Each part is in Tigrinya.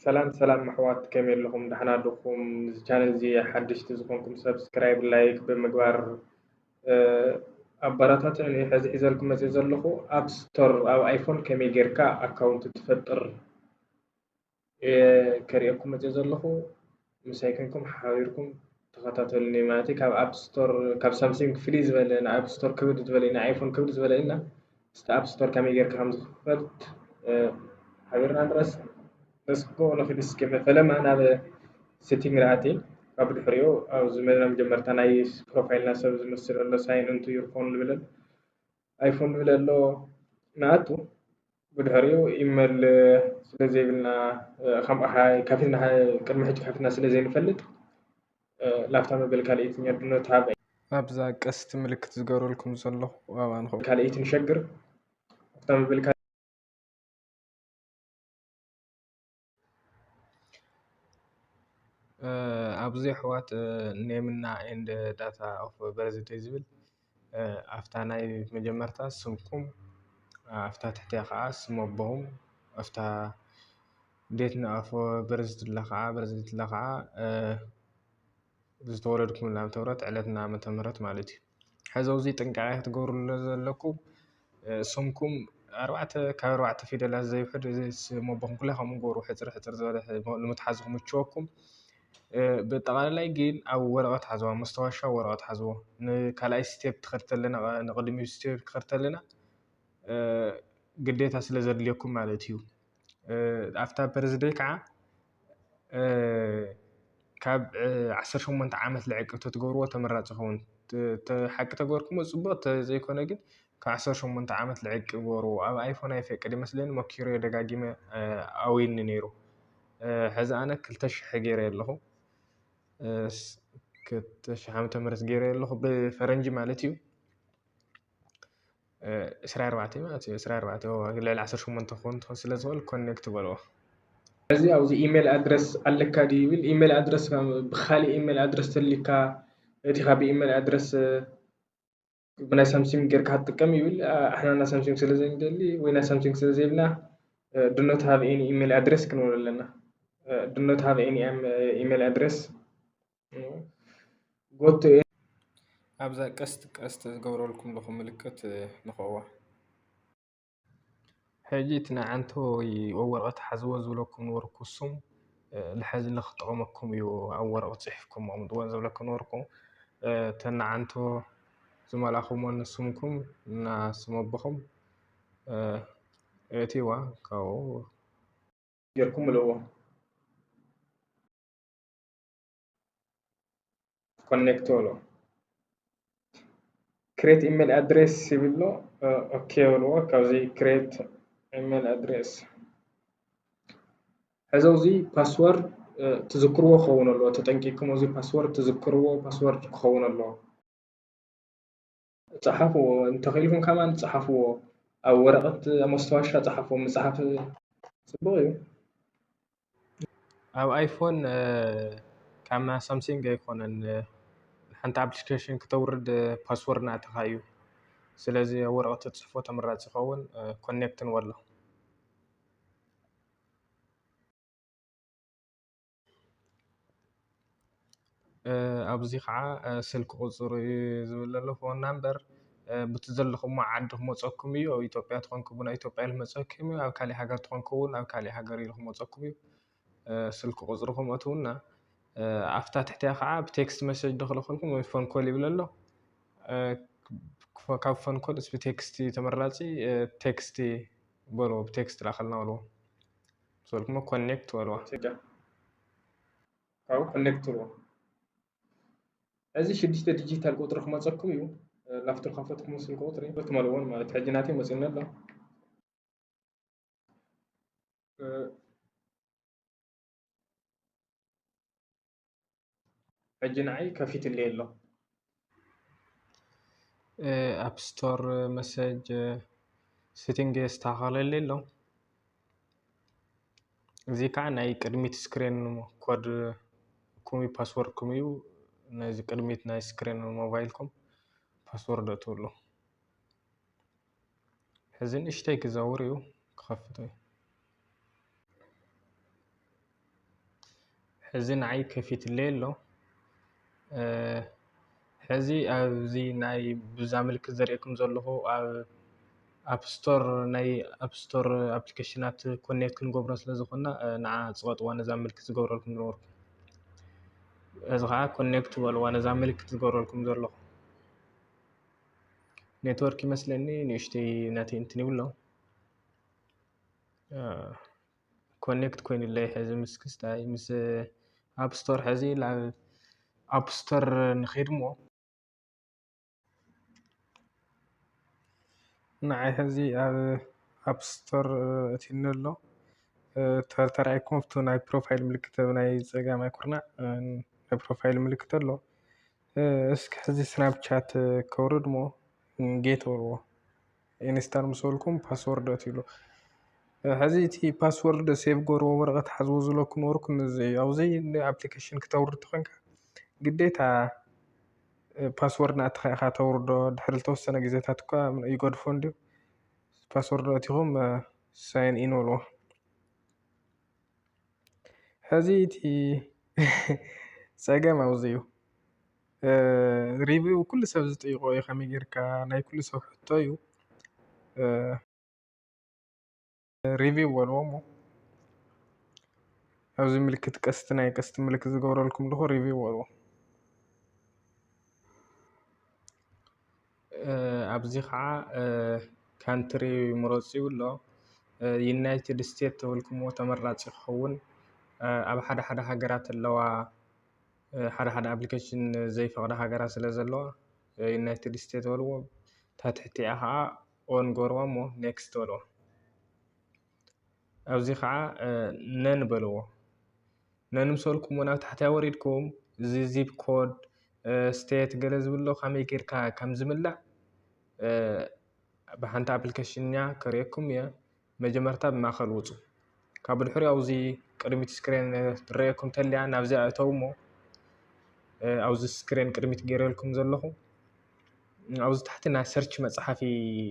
ሰላም ሰላም ኣሕዋት፣ ከመይ ኣለኹም? ደሕና ዲኹም? እዚ ቻነል እዚ ሓደሽቲ ዝኾንኩም ሰብስክራይብ፣ ላይክ ብምግባር፣ እ፣ ኣበረታትዑኒ። ሕዚ ሒዘልኩም መፅእ ዘለኹ፣ ኣብ ስቶር ኣብ ኣይፎን ከመይ ጌርካ ኣካውንት ትፈጥር እየ ከርእየኩም መፅእ ዘለኹ። ምሳይ ኮይንኩም ሓቢርኩም ተኸታተሉኒ ማለት እዩ። ካብ ኣፕ ስቶር፣ ካብ ሳምሲንግ ፍልይ ዝበለ፣ ንኣፕ ስቶር ክብድ ዝበለ እዩ፣ ንኣይፎን ክብድ ዝበለ እዩ እና፣ እስቲ ኣፕ ስቶር ከመይ ጌርካ ከም ዝኽፈት፣ እ፣ ሓቢርና ንረስ-፣ let's go ንኺድ እስኪ። ፈለማ ናብ ሴቲንግ ንኣቲ። ካብ ድሕሪኡ ኣብዚ መጀመርታ ናይ ፕሮፋይልና ሰብ ዝመስል ኣሎ፣ ሳይን እንቱ ዩር ፎን ዝብልን ኣይፎን ዝብል ኣሎ ንኣቱ። ብድሕሪኡ ኢመል ስለ ዘይብልና፣ እ፣ ከም ኣኻ-፣ ከፊትና፣ ቅድሚ ሕጂ ከፊትና ስለ ዘይንፈልጥ፣ እ፣ ላፍታ መበል ካልኣይቲ ኛድኖ ታብ ኣብዛ ቀስቲ ምልክት ዝገበረልኩም ዘለኹ ኣባንኹም። ካልኣይቲ ንሸግር። ላፍታ መበል ካልኣይቲ እ፣ ኣብዚ ኣሕዋት፣ እ፣ ኔም እና ኤንድ ዳታ ኦፍ በርዝደይ ዝብል፣ እ፣ ኣብታ ናይ መጀመርታ ስምኩም፣ እ፣ ኣብታ ትሕቲያ ከዓ ስም ኣቦኹም፣ ኣብታ ዴት ኦፍ በርዝ ትላ ከዓ፣ በርዝ ትላ ከዓ፣ እ፣ ዝተወለድኩምላ ዓመተ ምህረት፣ ዕለትና ዓመተ ምህረት ማለት እዩ። ሕዚ ኣብዚ ጥንቃቄ ክትገብሩሉ ዘለኩም፣ እ፣ ስምኩም ኣርባዕተ፣ ካብ ኣርባዕተ ፊደላት ዘይውሕድ፣ እዚ ስም ኣቦኹም ኩላ ከምኡ ግበሩ፣ ሕፅር ሕፅር ዝበለ፣ ሕ-፣ ንምትሓዝ ክምችወኩም። እ፣ ብጠቓላላይ ግን ኣብ ወረቐት ሓዝዋ፣ መስታወሻ ወረቐት ሓዝዎ። ንካልኣይ ስቴፕ ትኸድ ተለና፣ ንቕድሚት ስቴፕ ትኸድ ተለና፣ እ፣ ግዴታ ስለ ዘድልየኩም ማለት እዩ። እ፣ ኣብታ በርዝደይ ከዓ፣ እ፣ ካብ፣ እ፣ ዓሰርተ ሸሞንተ ዓመት ልዕቂ ተትገብርዎ ተመራፂ ይኸውን። ተ-፣ ተ-፣ ሓቂ ተገበርኩሞ ፅቡቕ፣ ተዘይኮነ ግን ካብ ዓሰርተ ሸሞንተ ዓመት ልዕቂ ግበርዎ። ኣብ ኣይፎን ኣይፈቅድ ይመስለኒ፣ ሞኪረዮ ደጋጊመ፣ እ፣ ኣውይኒ ነይሩ። እ፣ ሕዚ ኣነ ክልተ ሽሕ ገይረ ኣለኹ። እ፣ ስ-፣ ክልተ ሽሕ ዓመተ ምህረት ገይረ ኣለኹ፣ ብፈረንጂ ማለት እዩ። እ፣ ዕስራ ኣርባዕተ ማለት እዩ። ዕስራ ኣርባዕተ፣ ኦ፣ ልዕሊ ዓሰርተ ሸሞንተ ክኸውን ትኾን ስለ ዝኽእል ኮኔክት በልዎ። እዚ ኣብዚ ኢሜል ኣድረስ ኣለካ ድዩ ይብል። ኢሜል ኣድረስ ብኻሊእ ኢሜል ኣድረስ ተሊካ፣ እቲ ካብ ኢሜል ኣድረስ፣ እ፣ ብናይ ሳምሲንግ ጌርካ ክትጥቀም ይብል። ኣ-፣ ኣሕና ናይ ሳምሲንግ ስለ ዘይንደሊ ወይ ናይ ሳምሲንግ ስለ ዘይብልና፣ እ፣ do not have any email address ክንብል ኣለና። እ፣ do not have any am-፣ email address። Go to ኣብዛ ቀስት፣ ቀስት ዝገብረልኩም ዘለኹ ምልክት፣ እ፣ ንኽእዋ። ሕጂ እቲ ንዓንቶ ወይ ወረቐት ሓዝዎ ዝብለኩም ነበርኩ፣ እሱም፣ እ፣ ንሕዚ ንኽጠቕመኩም እዩ፣ ኣብ ወረቐት ጽሒፍኩም ኣቕምጥዎ ዝብለኩም ነበርኩ። እ፣ እተን ንዓንቶ ዝመላኹሞን ስምኩም እና ስም ኣቦኹም፣ እ፣ እእትይዋ ካብኡ ጌርኩም ምልእዎ። ኮኔክት በሎ። ክሬት ኢሜል ኣድሬስ ይብሎ። እ፣ ኦኬ በልዎ። ካብዚ ክሬት ኢሜል ኣድሬስ። ሕዚ ኣብዚ ፓስወርድ፣ እ፣ ትዝክርዎ ክኸውን ኣለዎ። ተጠንቂቅኩም ኣብዚ ፓስወርድ ትዝክርዎ ፓስወርድ ክኸውን ኣለዎ። ጸሓፍዎ፣ እንተኽኢልኩም ከማን ጸሓፍዎ። ኣብ ወረቐት፣ ኣብ መስታወሻ ጸሓፍዎ። ምጽሓፍ ጽቡቕ እዩ። ኣብ ኣይፎን፣ እ፣ ካብ ናይ ሳምሲንግ ኣይኮነን፣ እ፣ ሓንቲ ኣፕሊኬሽን ክተውርድ፣ እ፣ ፓስወርድ ናትኻ እዩ። ስለዚ ኣብ ወረቐት ተጽሕፎ ተመራጺ ይኸውን። እ፣ ኮኔክት ንበሎ። እ፣ ኣብዚ ኸዓ፣ እ፣ ስልኪ ቁጽሪ እዩ ዝብል ዘሎ፣ ፎን ናምበር። እ፣ ብቲ ዘለኹሞ ዓዲ ክመፀኩም እዩ። ኣብ ኢትዮጵያ ትኾንኩ እውን ኣብ ኢትዮጵያ ኢሉ ክመፀኩም እዩ። ኣብ ካሊእ ሃገር ትኾንኩ እውን ኣብ ካሊእ ሃገር ኢሉ ክመፀኩም እዩ። እ፣ ስልኪ ቁጽርኹም ኣትውና። እ፣ ኣብታ ትሕቲያ ኸዓ ብቴክስት መሴጅ ዶ ክልኽልኩም ወይ ፎን ኮል ይብል ኣሎ። እ፣ ካብ ፎን ኮል እስቢ ቴክስት እዩ ተመራጺ። እ፣ ቴክስት በልዎ፣ ብቴክስት ላኸልና በልዎ። ምስ በልኩሞ ኮኔክት በልዋ። ቴጋ። ካብኡ ኮኔክት በልዎ። እዚ ሽዱሽተ ዲጂታል ቁጽሪ ክመጸኩም እዩ። እ፣ ላፍቶ ዝኸፈትኩም ስልኪ ቁጽሪ ትመልእዎን ማለት ሕጂ ናተይ መጺኡኒ ኣሎ። እ፣ ሕጂ ንዓይ ከፊትለይ ኣሎ። እ፣ ኣፕ ስቶር መሰጅ፣ እ፣ ሴቲንግ የስተኻኸለለይ ኣሎ። እዚ ከዓ ናይ ቅድሚት ስክሪን ኮድ ኩም እዩ፣ ፓስወርድ ኩም እዩ። ነዚ ቅድሚት ናይ ስክሪን ሞባይልኩም ፓስወርድ እትብሉ። ሕዚ ንእሽተይ ክዘውር እዩ፣ ክኸፍት እዩ። ሕዚ ንዓይ ከፊትለይ ኣሎ። ሕዚ ኣብዚ ናይ ብዛ ምልክት ዘርእየኩም ዘለኹ ኣብ ኣፕ ስቶር ናይ ኣፕ ስቶር ኣፕሊኬሽናት ኮኔክት ክንገብሮ ስለ ዝኾንና ንዓ ጽቐጥዋ ነዛ ምልክት ዝገብረልኩም ዝነበርኩ። እዚ ከዓ ኮኔክት በልዋ ነዛ ምልክት ዝገብረልኩም ዘለኹ። ኔትወርክ ይመስለኒ ንእሽተይ ናተይ እንትን ይብሎ። ኮኔክት ኮይኑለይ ሕዚ ምስ ክስታይ ምስ ኣፕ ስቶር ሕዚ ናብ ኣፕ ስቶር ንኸይድ እሞ ንዓይ ሕዚ ኣብ ኣፕ ስቶር እትኒ ኣሎ። ተርተራይኩም ኣብቲ ናይ ፕሮፋይል ምልክት ናይ ፀጋማይ ኩርናዕ ናይ ፕሮፋይል ምልክት ኣሎ። እስኪ ሕዚ ስናፕቻት ከውርድ እሞ ጌት በልዎ። ኢንስታል ምስ በልኩም ፓስወርድ ኣትዩ ኣሎ። ሕዚ እቲ ፓስወርድ ሴቭ ገርዎ ወረቐት ሓዝዎ ዝለኩ ነበርኩ። እዚ ኣብዚ ኣፕሊኬሽን ክተውርድ ተኾንካ ግዴታ ፓስወርድ ናትኻ ኢኻ ተውርዶ። ድሕሪ ዝተወሰነ ግዜታት እኳ ይገድፎ እንድዩ። ፓስወርድ ኣቲኹም ሳይን ኢን በልዎ። ሕዚ እቲ ጸገም ኣብዚ እዩ። ሪቪው ኩሉ ሰብ ዝጠይቆ እዩ፣ ከመይ ጌርካ ናይ ኩሉ ሰብ ሕቶ እዩ። ሪቪው በልዎ እሞ ኣብዚ ምልክት ቀስቲ ናይ ቀስቲ ምልክት ዝገብረልኩም ኣለኹ ሪቪው በልዎ። ኣብዚ ከዓ ካንትሪ ምረፁ ይብሎ። ዩናይትድ ስቴትስ ተበልኩምዎ ተመራፂ ክኸውን። ኣብ ሓደ ሓደ ሃገራት ኣለዋ፣ ሓደ ሓደ ኣፕሊኬሽን ዘይፈቕዳ ሃገራት ስለ ዘለዋ ዩናይትድ ስቴትስ በልዎ። ታትሕቲኣ ከዓ ኦን ገርዋ እሞ ኔክስት በልዎ። ኣብዚ ከዓ ነን በልዎ። ነን ምስ በልኩምዎ ናብ ታሕቲ ኣወሪድኩም እዚ ዚፕ ኮድ ስቴት ገለ ዝብሎ ከመይ ጌርካ ከም ዝምላእ ብሓንቲ ኣፕሊኬሽን እያ ከርእየኩም እየ። መጀመርታ ብማእኸል ውፁ። ካብ ብድሕሪኡ ኣብዚ ቅድሚት ስክሪን ትረኣየኩም ተልያ ናብዚኣ እተው እሞ ኣብዚ ስክሪን ቅድሚት ገይረልኩም ዘለኹ ኣብዚ ታሕቲ ናይ ሰርች መፅሓፊ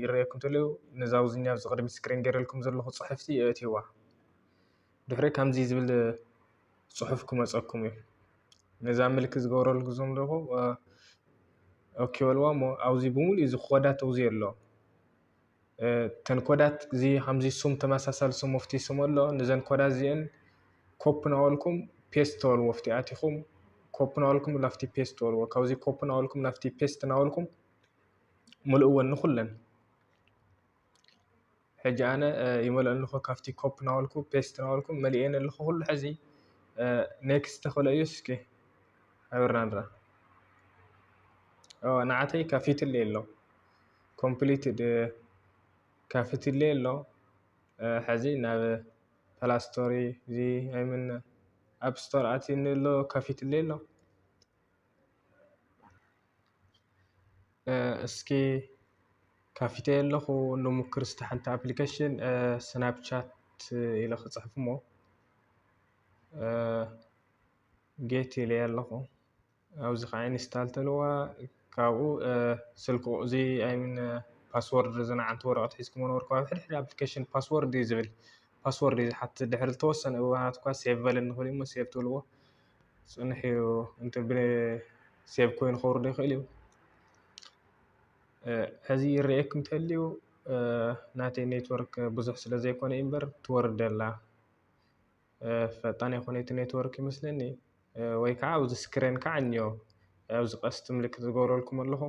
ይረኣየኩም ተልዩ ነዛ ኣብዚ ኣብዚ ቅድሚት ስክሪን ገይረልኩም ዘለኹ ፅሕፍቲ እእትይዋ። ድሕሪ ከምዚ ዝብል ፅሑፍ ክመፀኩም እዩ። ነዛ ምልክት ዝገብረሉ ግዞም ዘለኹ ኦኬ በልዋ እሞ ኣብዚ ብምሉእ እዚ ኮዳት ኣብዚ ኣሎ። እተን ኮዳት እዚ ከምዚ ስም ተመሳሳሊ ስም ወፍቲ ስም ኣሎ። ነዘን ኮዳት እዚአን ኮፕ ናበልኩም ፔስት ተበልዎ። ወፍቲ ኣቲኹም ኮፕ ናበልኩም ላፍቲ ፔስት ተበልዎ። ካብዚ ኮፕ ናበልኩም ላፍቲ ፔስት ናበልኩም ምልእወን ንኩለን። ሕጂ ኣነ ይመልኦ ኣለኹ ካብቲ ኮፕ ናበልኩ ፔስት ናበልኩ መሊኤን ኣለኹ ኩሉ። ሕዚ ኔክስት ተኽእሎ እዩ። እስኪ ኣብርና ንራ። ንዓተይ ካፊትለ ኣሎ ኮምፕሊትድ ካፊትለ ኣሎ። ሕዚ ናብ ፕላ ስቶሪ እዚ ኣይምን ኣፕ ስቶር ኣትኒ ኣሎ ካፊትለ ኣሎ። እስኪ ካፊተ ኣለኹ ንሙክር እስቲ ሓንቲ ኣፕሊኬሽን ስናፕቻት ኢለ ክፅሕፍ እሞ ጌት ኢለ ኣለኹ። ኣብዚ ከዓ ኢንስታል ተልዋ ካብኡ ስልክ እዚ ኣይምን ፓስወርድ ዝነዓንቲ ወረቐት ሒዝኩም ነበርኩ። ኣብ ሕድሕድ ኣፕሊኬሽን ፓስወርድ እዩ ዝብል። ፓስወርድ እዩ ዝሓትት። ድሕሪ ዝተወሰነ እዋናት እኳ ሴቭ በለኒ ክብል እሞ ሴቭ ትብልዎ። ፅንሕ እዩ እንተ ብ ሴቭ ኮይኑ ከውርዶ ይኽእል እዩ። ሕዚ ይረኤኩም ተልዩ ናተይ ኔትወርክ ብዙሕ ስለ ዘይኮነ እዩ እምበር ትወርድ ኣላ። ፈጣን ኣይኮነ እቲ ኔትወርክ ይመስለኒ። ወይ ከዓ ኣብዚ ስክሬን ከዓ እኒኦ ኣብዚ ቀስቲ ምልክት ዝገብረልኩም ኣለኹ።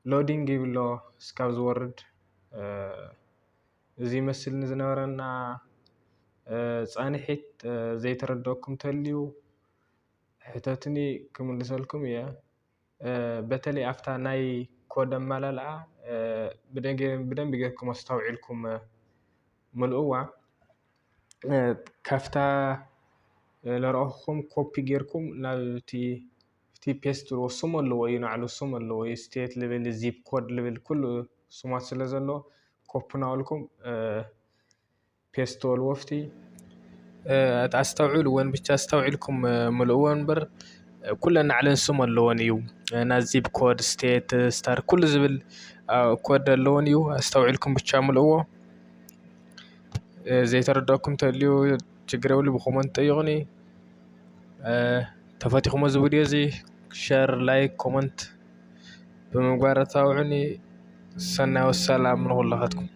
ሎዲንግ ይብሎ እስካብ ዝወርድ። እዚ ይመስል ንዝነበረና ፃንሒት ዘይተረደኩም ተልዩ ሕተትኒ ክምልሰልኩም እየ። በተለይ ኣብታ ናይ ኮድ ኣመላልኣ ብደንቢ ጌርኩም ኣስተውዒልኩም ምልእዋ። ካብታ ለረእኹም ኮፒ ጌርኩም ናብ እቲ እቲ ፔስት ስም ኣለዎ እዩ፣ ንዓሉ ስም ኣለዎ እዩ። ስቴት ልብል ዚፕ ኮድ ልብል ኩሉ ስማት ስለ ዘለዎ ኮፒ ናበልኩም ፔስት በልዎ። ኣብቲ ኣስተውዕልወን ብቻ ኣስተውዒልኩም ምልእዎ እምበር ኩለን ናዕለን ስም ኣለወን እዩ። ናይ ዚፕ ኮድ ስቴት ስታር ኩሉ ዝብል ኮድ ኣለወን እዩ። ኣስተውዒልኩም ብቻ ምልእዎ። ዘይተረደእኩም ተልዩ ችግር የብሉ ብኮመንት ጠይቁኒ። ተፈቲኹም እዚ ቪድዮ እዚ ሸር፣ ላይክ፣ ኮመንት ብምግባር ኣተባብዑኒ። ሰናይ ወሰላም ንኹላኻትኩም።